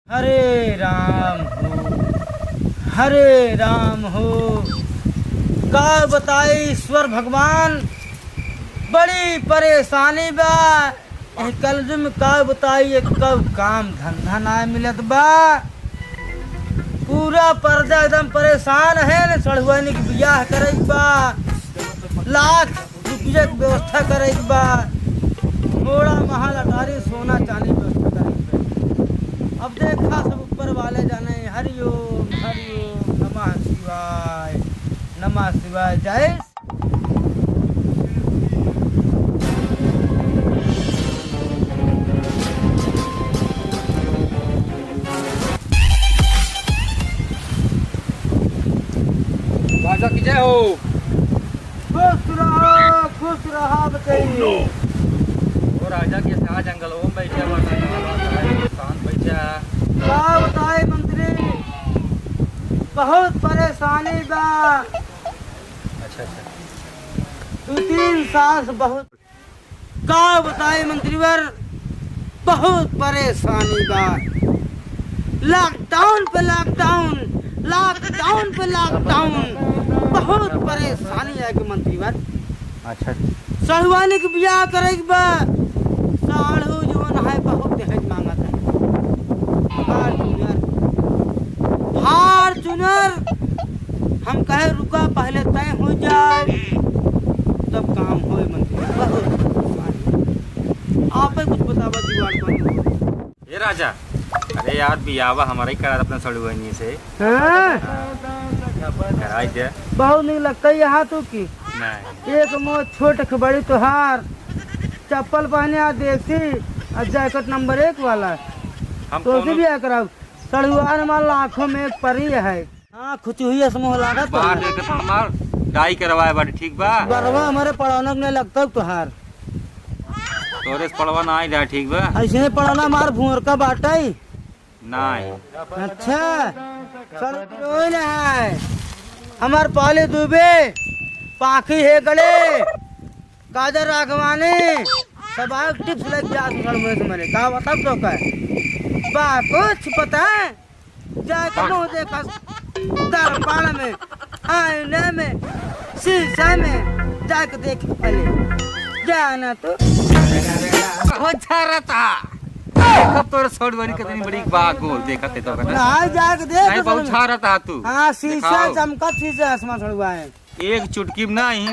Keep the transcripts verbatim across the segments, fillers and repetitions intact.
हरे राम हो, हरे राम हो। का बताई ईश्वर भगवान, बड़ी परेशानी बा। एह कलयुग में का बताई, एक काम धंधा ना मिलत बा। पूरा प्रजा एकदम परेशान है, न सड़ुआइन के बियाह करे के बा, लाख रुपया के व्यवस्था करे के बा, घोड़ा महल अटारी सोना चांदी व्यवस्था करे के बा। अब देखा सब ऊपर वाले जाने। हरिओम, हरिओम, नमः शिवाय, नमः शिवाय। जय राजा की जय हो। खुश रहो, खुश रहो, बताइए। वो राजा के साथ जंगल में बैठे हुआ था, शांत बैठा। का बताए मंत्री, बहुत परेशानी बा। अच्छा, अच्छा। दो तीन साल से बहुत का बताई मंत्रीवर, बहुत परेशानी बा। लॉकडाउन पे लॉकडाउन, लॉकडाउन पे लॉकडाउन, बहुत परेशानी है कि मंत्रीवर। अच्छा। सड़ुआइन के बियाह करे के बा, साढ़ू जवन है बहुत दहेज मांगत है। फॉर्च्यूनर, फॉर्च्यूनर। हम कहे रुका, पहले तय हो जाए, तब काम होए मंत्री। बहुत परेशान। आपे कुछ बतावा जुगाड़ बनी हो। ए राजा, अरे यार, बियाहवा हमारा ही करा अपना सड़ुआइन से। हाँ? कराई दे। बहुत नीक लगता है यहाँ तू की। नहीं। एक मोच छोट एक बड़ी तोहार, चप्पल पहने आ देसी, और जैकेट नंबर एक वाला। हम तो उसे कौनो भी आ कराओ। सड़ुआइन हमार लाखों में एक परी है। हाँ, खुचुही असमोह लागत बाहर है। देख के तो हमार डाई करवाए बाटे, ठीक बा? बरवा हमारे पड़ौनक ने लगता तोहार। तोरे से पड़वा ना आई जाए, ठीक बा? ऐसे ही पड़ौना हमार भुअर का बाटे। नहीं। अच्छा, सर कोई ना है। हमार पाली दुबे, पाखी हेगड़े, काजल राघवानी, सब आग टिप्स लग जा सुसड़ में से मरे। का बताब तो का? बा कुछ पता है? जाके मुँह देखा दर्पण में, आईने में, शीशे में, जाके देख पहले। जाना तो। वो झारत हा। देखब तोर सड़ुआइन कितनी बड़ी बा गोल, देखत है तो कहता। हाँ, जाके देख नहीं, असल बहुत में। झारत हा तू। हाँ, शीशे देखाओ। चमकत शीशे आसमान सड़ुआइन। एक चुटकी में नहीं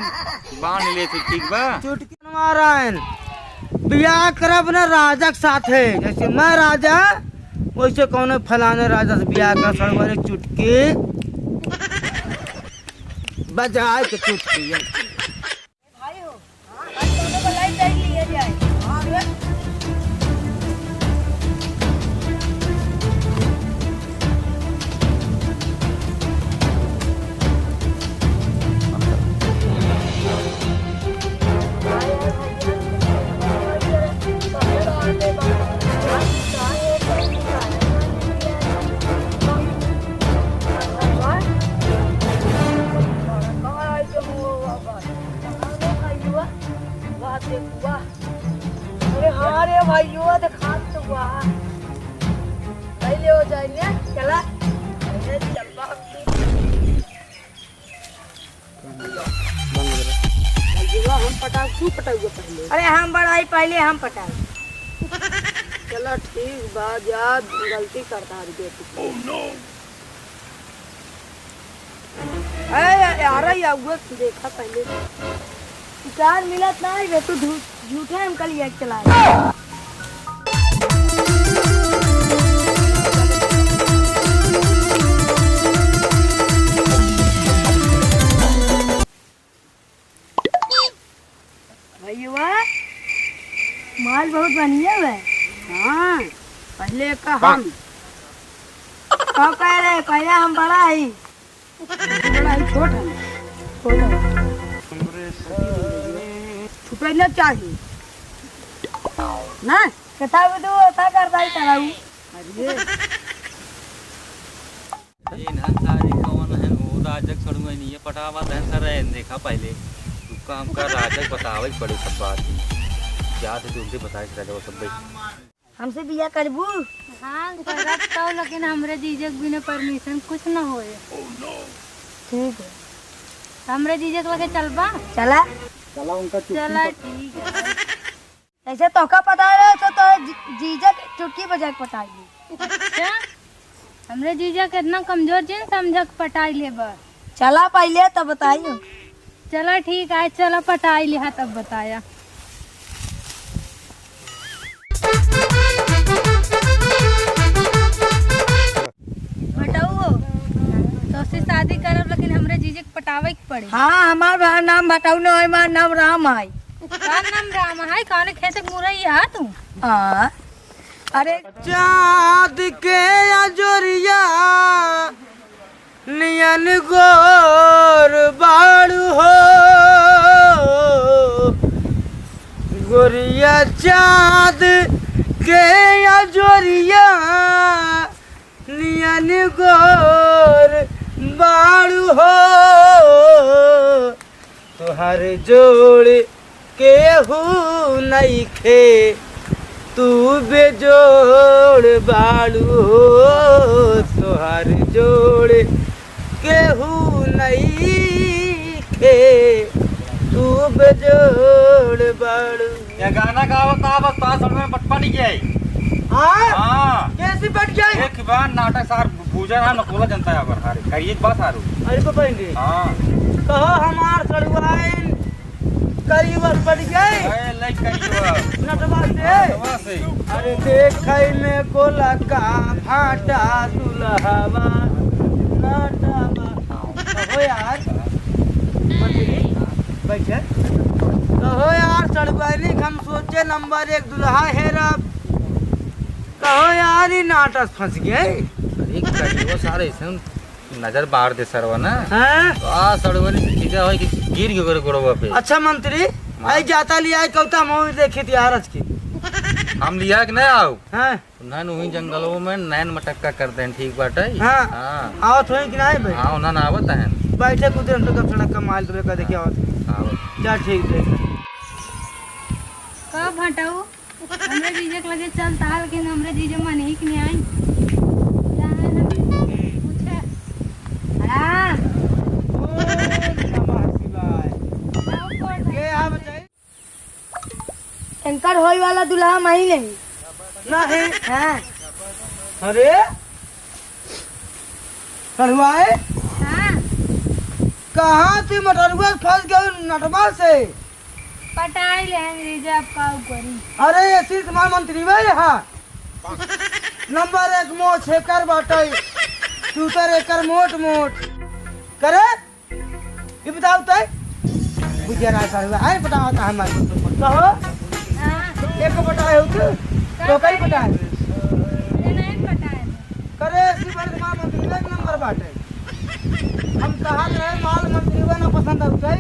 बांध ले तू, ठीक बा? चुटकी मारा है। बियाह करब ना राजा के साथे, जैसे मैं राजा, वैसे कौनो फलाने राजा से बियाह कर, सड़ुआइन चुटकी बजाए के चुटकी। भाई हो, हाँ, आज दोनों को लाइट जाएगी, लिया जाए। हाँ, तुरंत। अरे हाँ रे भाइयों, देखात तो हुआ। पहले हो जाएंगे, चला। अरे चल बाप। भैया, हम पटाऊ, तू पटाऊ पहले। अरे हम बड़ाई, पहले हम पटाऊ। चला ठीक बा, जा गलती करता है बेटी। अरे यार, यार, ये हुआ देखा पहले। शिकार मिलत ना है बे, तू झू-, झूठे हमका लिया के चला। भैया, माल बहुत बढ़िया बा। हाँ, पहले का हम। का कह रहे, पहले हम बड़ा ही। बड़ा ही छोट है। छोट है। छुपे ना चाहिए। ना? किताब तो ऐसा करता ही कराऊ। अरे। इन्हन सारी कवन है, वो राजक सड़ुआ नहीं है, पटावा तहन सर है, देखा पहले। रुका, हमका राजक बतावे के पड़े सब बात। जात है तो उनसे बताए के राजा सब भाई। हमसे बियाह करबू? हाँ, करब तो, लेकिन हमरे जीजे के बिना permission कुछ न होए। ठीक है। हमरे जीजे के लगे चलबा? चला। चला, उनका चुप्पी चला, पर ठीक है। ऐसे तोहका पटाए रहे तो तोहरे जी-, जीजा के चुटकी बजा के पटाई ली। अच्छा, हमरे जीजा के इतना कमजोर जिन समझ के पटाई लेबा। चला पहिले तब बताई। चला ठीक है, चला पटाई लिहा तब बताया। भटऊ हो, तोसे शादी करब लेकिन हमरे जीजे के पटावे के पड़ी। हाँ, हमार भा-, नाम भटऊ न होई, हमार नाम राम है। का नाम राम है? कौने खेत के मुरई है तू? हाँ, अरे चाँद के अजोरिया नियन गोर बाड़ू हो, गोरिया चाँद के अजोरिया नियन गोर बाड़ू हो, तोहार जोड़ केहू नइखे, तू बेजोड़ बाड़ू हो, तोहार जोड़ केहू नइखे, तू बेजोड़ बाड़ू। ये गाना गावत आवत तो सड़वे में पटपट गया है। हाँ? हाँ। कैसे पट गया? एक बार नाटक सार पूजा ना नकोला जनता है अबर हारे। करिए एक बात हारू। अरे को बहन जी। हाँ। कहो हमार सड़ुआइन करिए बस पट गया। अरे लाइक करिए बस। नटवा से। नटवा से। अरे देखई में गोला का भाटा दुल्हवा नटवा। कहो यार। मंत्री, बैठे। कहो यार, सड़ुआइन हम सोचे नंबर एक दुल्हा हेरब। कहो यार, ई नाटक फंस गए। अरे, कहियो सारे ऐसे नजर बाहर दे सरवा ना। हाँ? तो आ सड़ुआइन की चीजें होई कि गिर गयो गोड़वा पे। अच्छा मंत्री, हाँ। आई जाता लिया, आई कविता हम देखी थी आरज की। हम लिया कि नहीं आओ? हाँ। उन्हन वही जंगलों में नैन मटक्का कर देन, ठीक बाटे? हाँ। हाँ। आवत होई कि नाहीं भाई? हाँ, उन्हन आवत हैं। बैठे कुछ देर हम तो गप सड़क का माल तुम्हें कह दे क्या आवत है। आवत। चल ठीक देख। का भटऊ? हमरे जीजे के लगे चल ताल के हमरे जीजे मन ही के नहीं आई। जाए ना पूछे। हाँ। ओम नमः शिवाय। का कर के आ बताई? एंकर होई वाला दुल्हा माही नहीं। नहीं। हाँ। अरे, कढ़ुआए? हाँ। कहाँ तू मटरुआ फंस गए नटवा से? पटाई ले हम जीजा, अब का करी? अरे, ये सीट हमार मंत्री बा यहाँ। नंबर एक मोछ एकर बाटे, चूतर एकर मोट मोट। करे? ई बताओ तो, बुझिया ना साहब, आए बताओ तो हमारे। कहो, हाँ। एक बताए हो तू, तो कई बताए? ये नहीं बताए। करे, ऐसी बात माँ मंत्री एक नंबर बाटे। हम कहा रहे, माल मंत्री हुआ ना पसंद आते।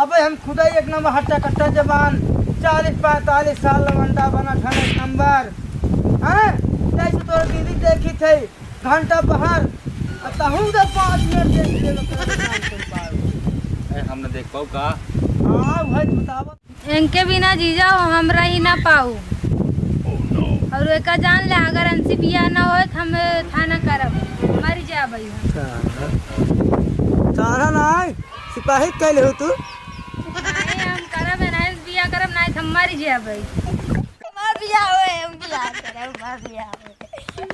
अबे हम खुदा ही एक नंबर हट्टा कट्टा जबान, चालीस पैंतालीस साल लवंडा बना ठन एक नंबर। हैं? जैसे तोर दीदी देखी थे, घंटा पहर, आ तहूँ दे पाँच मिनट देख ले, तो परेशान कर पाओ। ए, हम न देख पाऊ का? हाँ, वही तो बतावत। इनके बिना जीजा हो, हम रही ना पाऊ। और एका जान ले, अगर हमसे बियाह ना होए, तो हम थाना करब, मर जाबई हम। थाना ना आए, सिपाही कैले हो तू? नहीं, हम करब, नहीं बियाह करब, नहीं तो हम मर जाबई। हमार बियाह होए, हम बियाह करब, हमार बियाह होए।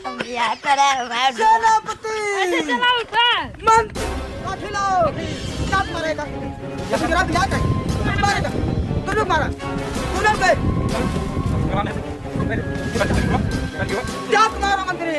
हम बियाह करे, हमार बियाह। सेनापति! अच्छा, चला उठा। मन! लाठी लाओ। लात मारेगा। जब जरा बियाह कर। मारेगा। दोनों मारा। दोनों पे। लात मारो मंत्री।